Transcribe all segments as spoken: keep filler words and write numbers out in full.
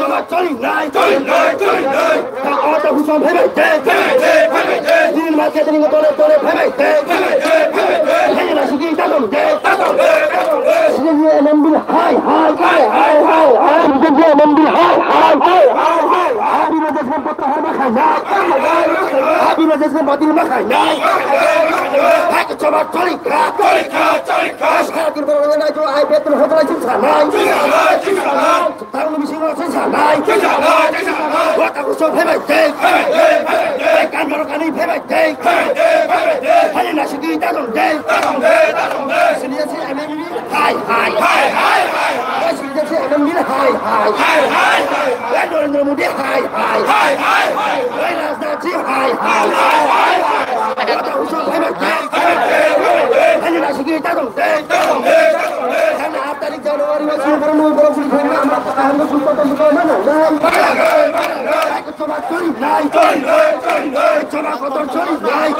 Choma choli nai. Choli nai, choli nai. Ta o ta husom phai bai te. Phai bai te, phai bai te. Din ma ke din tole tole phai bai te. Phai bai te, phai bai te. Phai bai te. Hai na sigi ta dong te. Ta dong te, ta dong te. Sigi ye nam bil hai hai. Hai hai hai hai. Sigi ye nam bil hai hai. Hai hai hai hai. Abi ma jasam patta har ma khai nai. Abi ma jasam patta ma khai nai. Hai ke choma choli kha. Choli kha, choli kha. Hai sa din ba nai to ai betul hotel sin sa nai. Sin sa nai, sin sa nai. Tang ni bisingo se sanai. Se sanai, se sanai. Wata kuso phai bai tei. Phai bai tei, phai bai tei. Kan maro kani phai bai tei. Phai bai tei, phai bai tei. Hani na sigi ta dong tei. Ta dong tei, ta dong tei. Sini si M M B hai, hai. Hai, hai, hai, hai. Sini si M M B hai, hai. Hai, hai, hai, hai. Narendra Modi hai, hai. Hai, hai, hai, hai. Rajnath Singh hai, hai. Hai, hai, hai, hai. Wata kuso phai bai tei. Phai bai tei, phai bai tei. Hani na sigi ta dong tei. Ta dong tei, ta dong tei. Hani Tarik January o sini borok nung borok sini khaina ang bakta kaham no susto tong khaina nang nang. Choma choli nai. Choma kotor choli nai.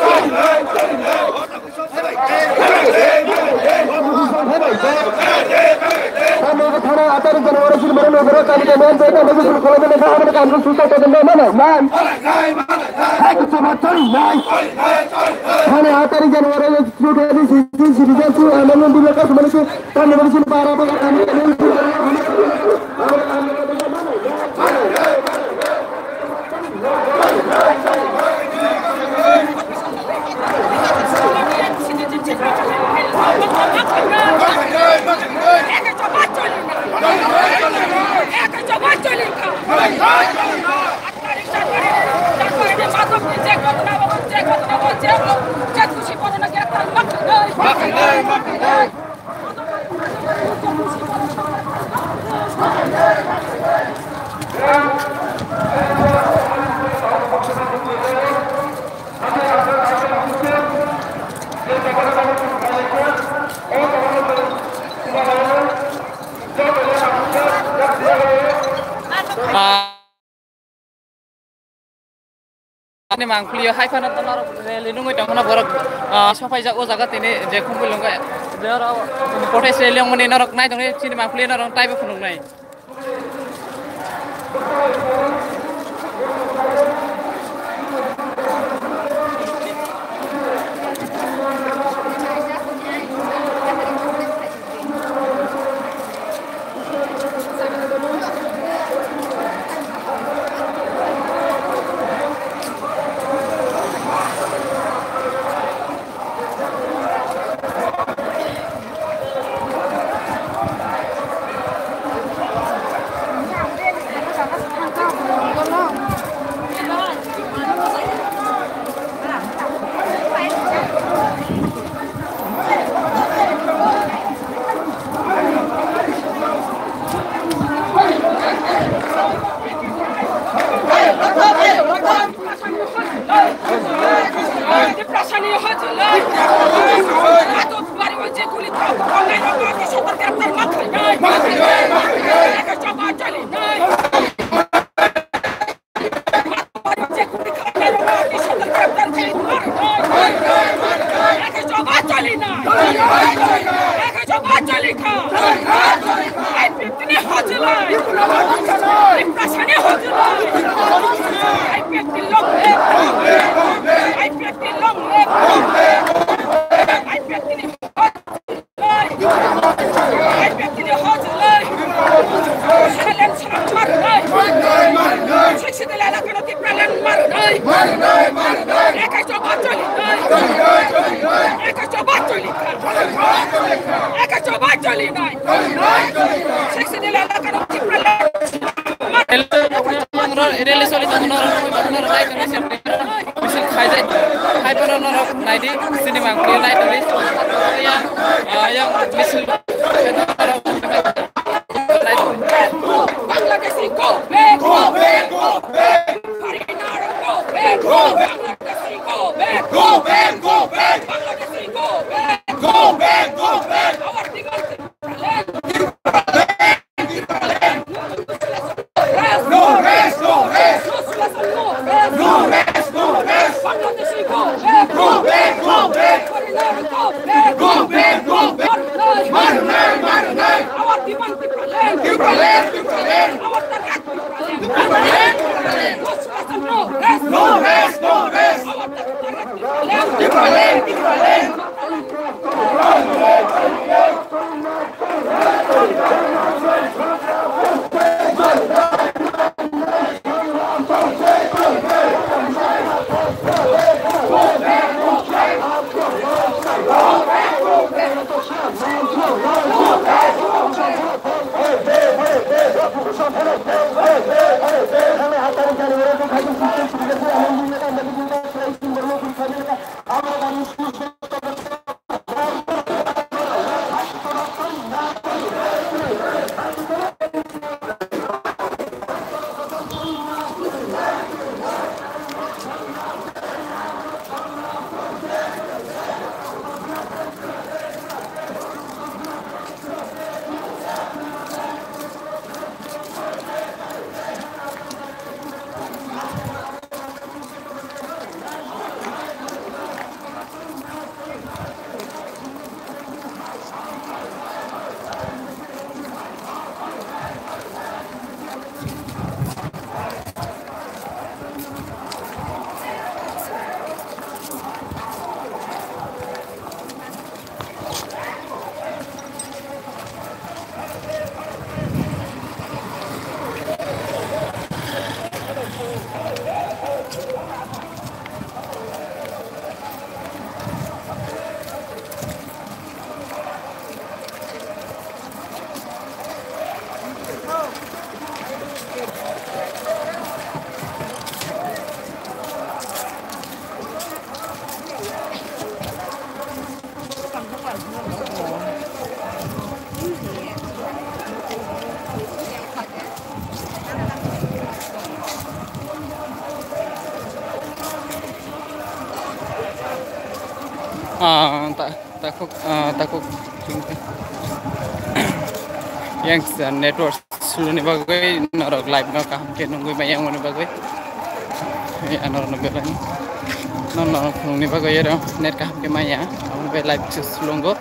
Tamo ko thana atar January sini borok nung borok kali khaina ang bakta kaham no susto tong khaina nang nang. Choma choli nai. Thana atar January two thousand sixteen citizen to amendment bill ka sumani. Ani mangpili hai phano to norok rally nungwi tongmano borok, ah, sopaijak o jaga tini je khumui lungkha je oro protest rally wngmani norok nai tongwi chini mangpili norok taibo phunuknai. Rally choli tongmani norok nugwi mano, norok nai tongwi se misil khaijak. Hai phano norok naidi, sini mangpili nai tongwi. Yang, ah, yang misil. Bangladeshi, go back, go back, go back. Foreigner, go back, go. Bangladeshi, go back, go back, go back. Bangladeshi, go back, go back, go back. Our demand is land. No rest, no rest. No rest, no rest. Bangladeshi, go back. Go back, go back. Foreigner, go back. Go back, go back. Maranai, maranai. Our demand, Tipraland. Tipraland, Tipraland. Our target, Tipraland. Tipraland, Tipraland. No rest, no rest. No rest, no rest. Our target, Tipraland. Tipraland, Tipraland. Ah, ta-, takhuk, ah, takhuk. Yang sa network slowni bagwi norok live no kaham khe nungwi maya wngmani bagwi. Norok no belai no norok phunukni bagwi ero net kaham khe maya. Amo bai live se slongo.